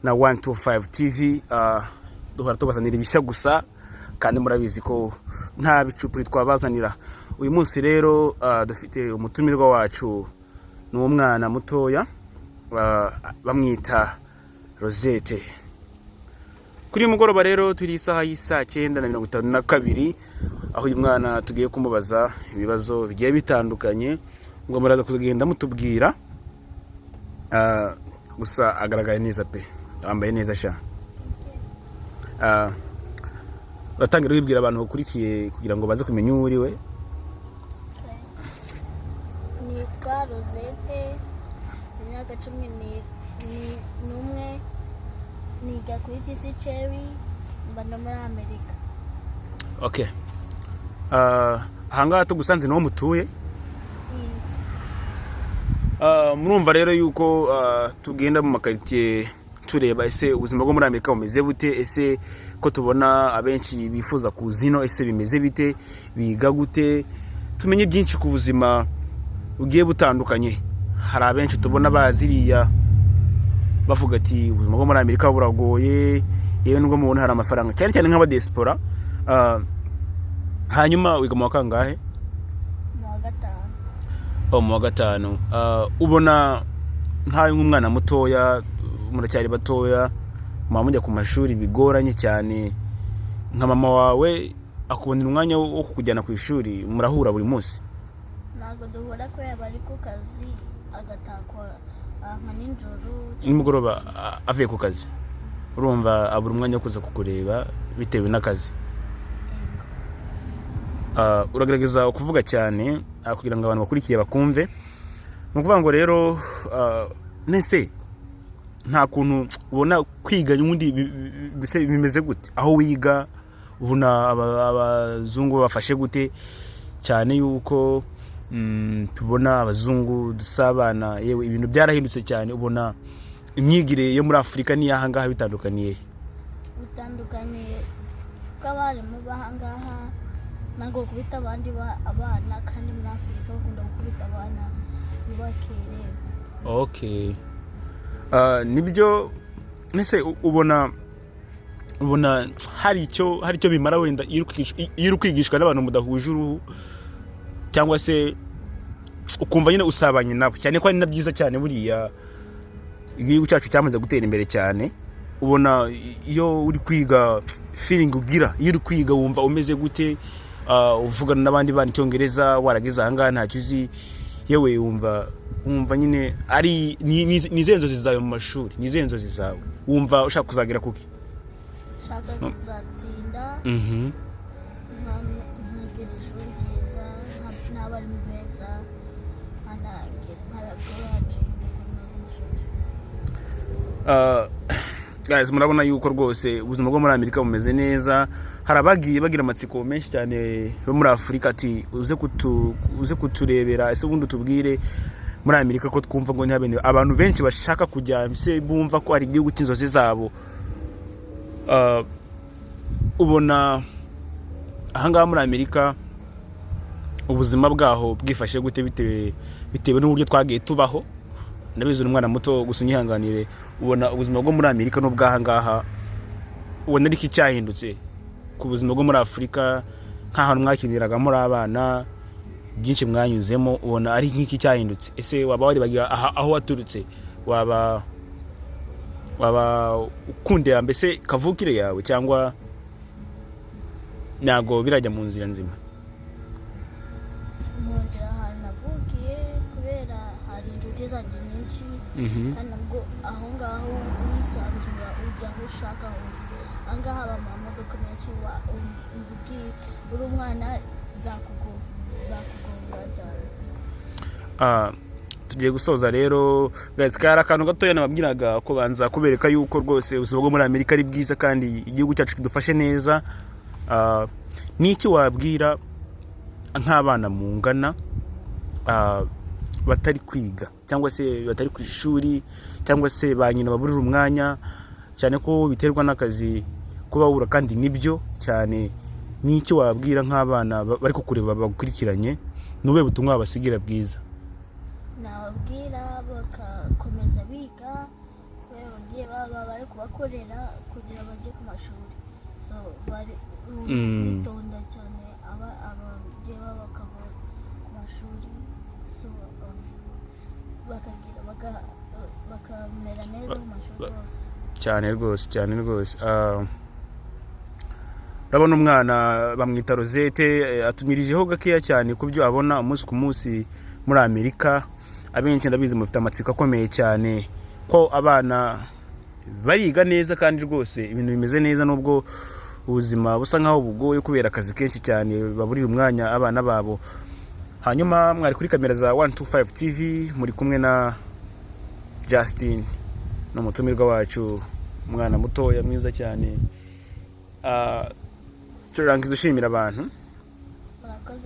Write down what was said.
na 125 TV. Duhora tubazanira ibishya gusa, kandi murabizi ko nta bicupuri twabazanira. Uyu munsi rero dufite umutumirwa wacu, ni umwana mutoya, bamwita Rosette. Kuri uyu mugoroba rero turi isaha y'isaa 9:52, aho uyu mwana tugiye kumubaza ibibazo bigiye bitandukanye, ngo muraza kugenda mutubwira. Gusa agaragaye neza pe, yambaye neza sha. Uratangira wibwira abantu bakurikiye kugira ngo baze kumenya uwo uri we. Nitwa Rosette, imyaka 11, niga kuri TC Cherry, mba no muri Amerika. Okay. Ahangaha tugusanze niho mutuye? Yego. Murumva rero yuko tugenda mu makaritsiye tureba ese ubuzima bwo muri Amerika bumeze bute, ese ko tubona abenshi bifuza kuza ino, ese bimeze bite, biga gute, tumenye byinshi ku buzima bugiye butandukanye. Hari abenshi tubona baziriya bavuga ati ubuzima bwo muri Amerika buragoye, yewe nubwo mubona hari amafaranga, cyane cyane nk'abadiaspora. Hanyuma wiga mu wa kangahe? Mu wa gatanu. Oh, mu wa gatanu. Ubona nkawe nk'umwana mutoya, muracyari batoya, muba mujya ku mashuri bigoranye cyane, nka mama wawe akubonera umwanya wo kukujyana ku ishuri? Murahura buri munsi? Ntabwo duhura kubera bari ku kazi, agatakwa nka nijoro. Nimugoroba avuye ku kazi, urumva abura umwanya wo kuza kukureba bitewe n'akazi. Yego. Uragerageza kuvuga cyane kugira ngo abantu bakurikiye bakumve. Ni ukuvuga ngo rero nese nta kuntu ubona kwiga ubundi mbese bimeze gute aho wiga? Ubona abazungu babafashe gute, cyane yuko tubona abazungu dusabana, yewe ibintu byarahindutse cyane? Ubona imyigire yo muri Afurika n'iy'aha ngaha bitandukaniye he? Bitandukaniye ko abarimu b'ahangaha ntabwo bakubita abandi abana, kandi muri Afurika bakunda gukubita abana ntibakerewe. Okay. Nibyo ese ubona hari icyo bimara wenda iyo uri kwigishwa n'abantu mudahuje uruhu, cyangwa se ukumva nyine usabanye nabo, cyane ko ari na byiza cyane, buriya igihugu cyacu cyamaze gutera imbere cyane? Ubona iyo uri kwiga, feeling ugira iyo uri kwiga, wumva umeze gute? Uvugana n'abandi bana icyongereza, warageze ahangaha ntacyo uzi, yewe wumva nyine ari ni izihe nzozi zawe mu mashuri? Ni izihe nzozi zawe? Wumva ushaka kuzagera kuki? Nshaka kuzatsinda, nkagira ishuri ryiza n'abarimu beza, nkanagraduate mu mashuri. Guys, murabona yuko rwose ubuzima bwo muri Amerika bumeze neza. Hari abagiye bagira amatsiko menshi cyane bo muri Afurika ati uze kuturebera, ese ubundi utubwire muri Amerika ko twumva ngo ntihabene abantu benshi bashaka kujya, mbese bumva ko ari igihugu cy'inzozi zabo. Ubona ahangaha muri Amerika ubuzima bwaho bwifashe gute, bitewe n'uburyo twagiye tubaho? Ndabizi uri umwana muto, gusa unyihanganire. Ubona ubuzima bwo muri Amerika n'ubw'ahangaha, ubona ariko icyahindutse ku buzima bwo muri Afurika, nk'ahantu mwakiniraga muri abana, byinshi mwanyuzemo, ubona ari nk'iki cyahindutse? Ese waba waribagiwe aho waturutse? Waba ukundira mbese kavukire yawe, cyangwa ntabwo birajya mu nzira nzima? Nkundira ahantu navukiye kubera hari inshuti zanjye nyinshi, kandi nabwo aho ngaho wisanzura, ujya aho ushaka hose. Aha ngaha haba amamodoka menshi, umva ugiye uri umwana zakugonga cyane. Tugiye gusoza rero guys. Kari akantu gatoya nababwiraga ko banza kubereka yuko rwose ubuzima bwo muri Amerika ari bwiza kandi igihugu cyacu kidufashe neza. Ni iki wabwira nk'abana mungana batari kwiga, cyangwa se batari ku ishuri, cyangwa se ba nyina baburira umwanya, cyane ko biterwa n'akazi kubabura, kandi nibyo cyane? Ni iki wabwira nk'abana bari kukureba, bagukurikiranye? Ni ubuhe butumwa wabasigira bwiza? Nababwira bagakomeza biga kubera ababyeyi baba Baba bari kubakorera kugira bajye ku mashuri, so bari kwitonda cyane, ababyeyi babo bakava ku mashuri, so bakagira bakamera neza mu mashuri hose. Cyane rwose, cyane rwose. Urabona umwana bamwita Rosette, atunyurijeho gakeya cyane ku byo abona umunsi ku munsi muri Amerika. Abenshi ndabizi mufite amatsiko akomeye cyane ko abana bariga neza kandi rwose ibintu bimeze neza, nubwo ubuzima busa nkaho bugoye kubera akazi kenshi cyane baburira umwanya abana babo. Hanyuma mwari kuri kamera za 125 TV, muri kumwe na Justin n'umutumirwa wacu, umwana mutoya mwiza cyane. Turangiza ushimira abantu. Murakoze.